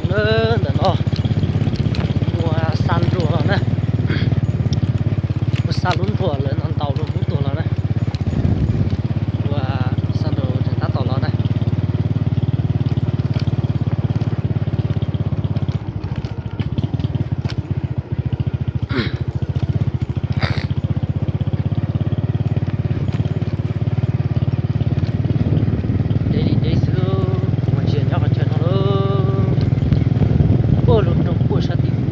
Ntawm no ua xa nruas los na, ua xa lub nruas lawv no ntaus rau hub tuag los na, ua xa nruas tseem tab tom los na. Deb li deb xwb, kuv mas tsis nyob qhov chaw no lawm. Puag lub roob puag sab tim ub.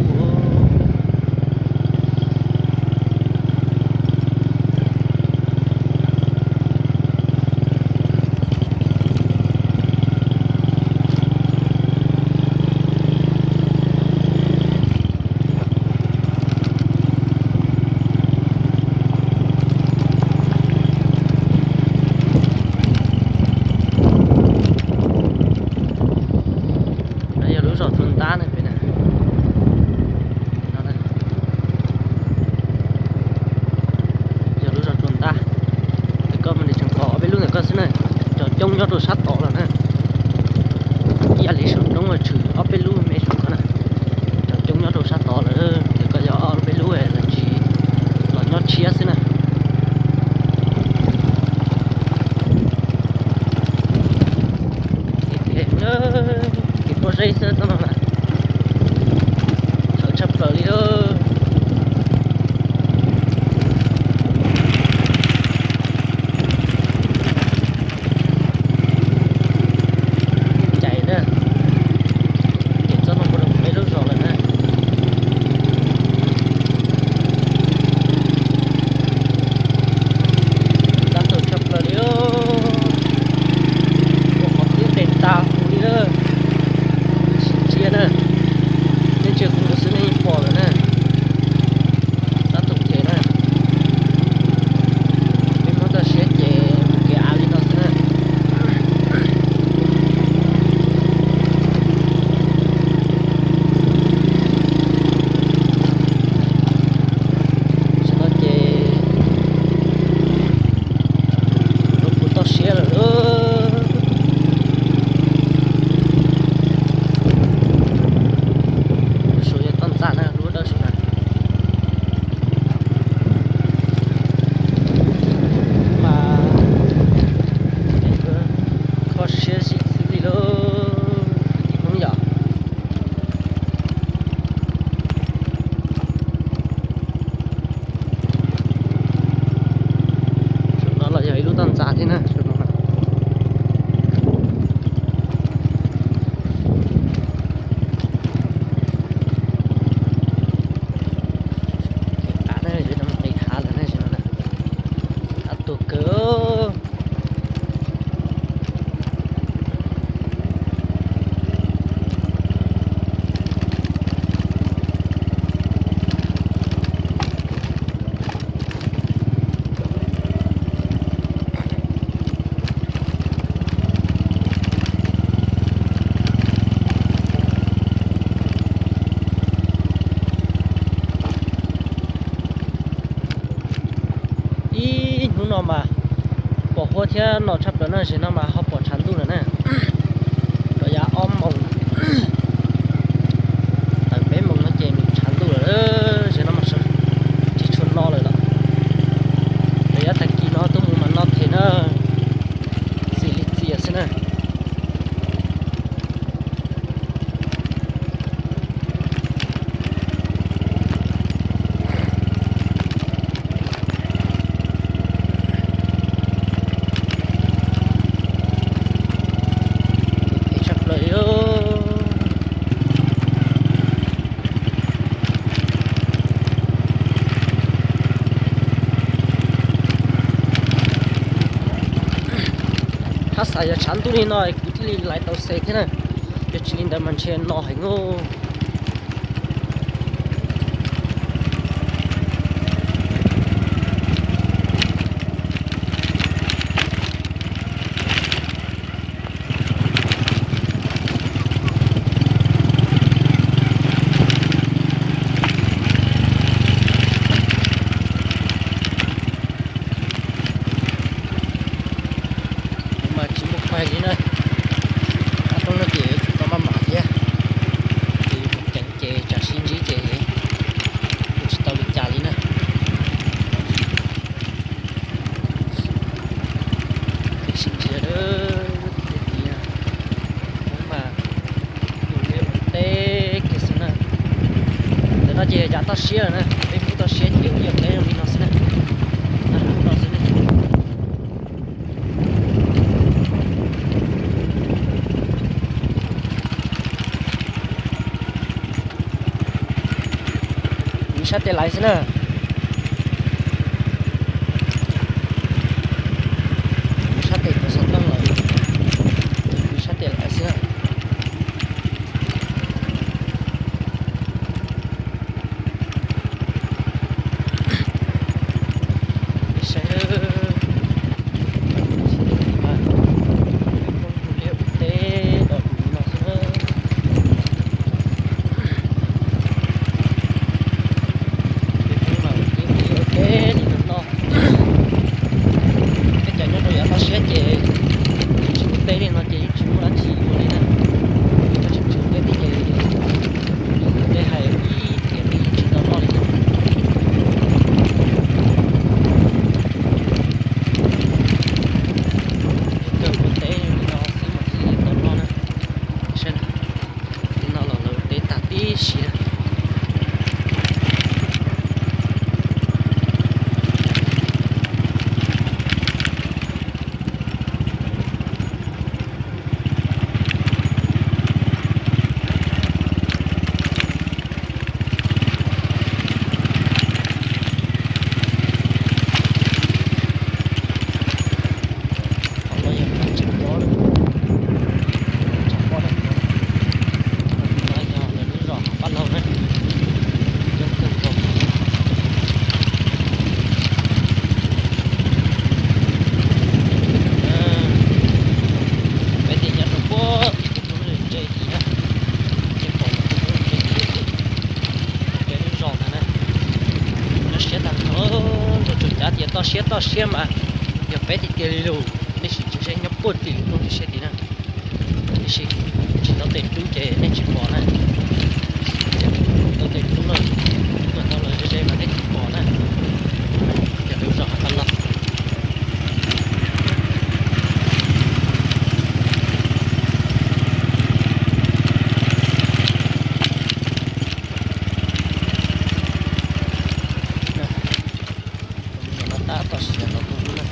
No yog lub zos Tsuas Ntab na, pem na. Yog lub zos Tsuas Ntab. Ntawm koj mas nws tseem pom ob peb lub ntawm koj xwb na. Cov coob nyob rau sab tod lawm na. Ib yam li saum roob tshwm ob peb lub me saum koj na. Cov coob nyob rau sab tod lawm, ntawm koj yog ob peb lub los tsis, los nyob tshiab xwb na. Kev pob zeb xwb toj no mas, tshawv tshaj plaws li lawm. Ncaim na, ncaim txoj no mus rau peb lub zos lawm na. Tab tom tshaj plaws li, ua qhov twb nqes tas huv li na. Sim ntsia na, nej ntsia kuv mus xwb nej yeej pom lawm na. Tab tom ces na, peb Hmoob toj siab ces mus kev av li no xwb na. Tam no ces lub kuv toj siab lawm. Lub saum yog toj ntxas na, lub dawb saum na. Mas kho siab zim xwb li lauj, kwv tij Hmoob yom. Saum no los yog ib lub toj ntxas thiab na, saum no. Kev av na, yuav coj mus nqis hav lawm na, saum no na. Av tuag kawg. Ib hnub no mas pom huab thiab no tshaj plaws na, zaum no mas ho pom tshav ntuj lawm na. Rau yav ob moos tawm peb moos no ces nws tshav ntuj lawm, zaum no mas tsis tshua no lawm los. Rau yav tag kis no tuaj mus mas no thiab na, txias li txias xwb na. Tshaj plaws li. Haj xav yog tshav ntuj li no kuv thiaj li lais tau xe thiab na, yog tsis li ntawd mas ntshe no heev os. Kuv mas tsis muaj pais li na, qab roob no ces tsis tau maj mam thiab. Teb kiag xwb na. Ntawm no ces yav toj siab lawm na, peb mus toj siab ces ua liaj ua teb zoo li no xwb na. No xwb na. Mus sab tes laiv xwb na. Mus sab tes puag xov tooj lawm, mus sab tes laiv xwb na. Saib, peb poob ua liaj ua teb do kuv no xwb na. Peb poob los ua liaj ua teb li no no. Tej cov nyob rau yav toj siab ces tsis ua teb li no ces yeej tsis muaj dab tsi ua li na. Yog tsis ua teb li ces tej hais ib tiam li tsis tau noj li na. Kawg ua teb li no xwb mas thiaj li tau noj na. Saib, no los lawv ua teb tag tib si na. Qhov no yog qhov tseem nyob na, tseem nyob na, no yog lawv lub zos Hauv Paj Laug na, coob kawg nkaus. Peb thiaj nyob rau puag tim tus ntse tim na, thiaj pom tus ntse tim tim lub zos ntawd na. Nyob siab tag nrho, nrog tsuas cav tias toj siab toj siab mas yog peb tiag tiag li lus, nej sim ntsia seb nyob puag tim lub roob siab tid na. Tiam sis tsis tau tej roob ces nej tsis pom na. Tau tej roob lawm, tuaj tau los ze ze mas nej thiaj pom na. Yog lub zos Hauv Paj Laug. Tab tom siav los kuj na.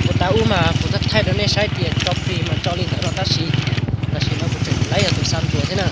Kuv tas ub mas kuv thaij rau nej saib tias tso plig mas tso li ntawd no tab sis tam sim no kuv tseem laib yog tus xa ntuas thiab na.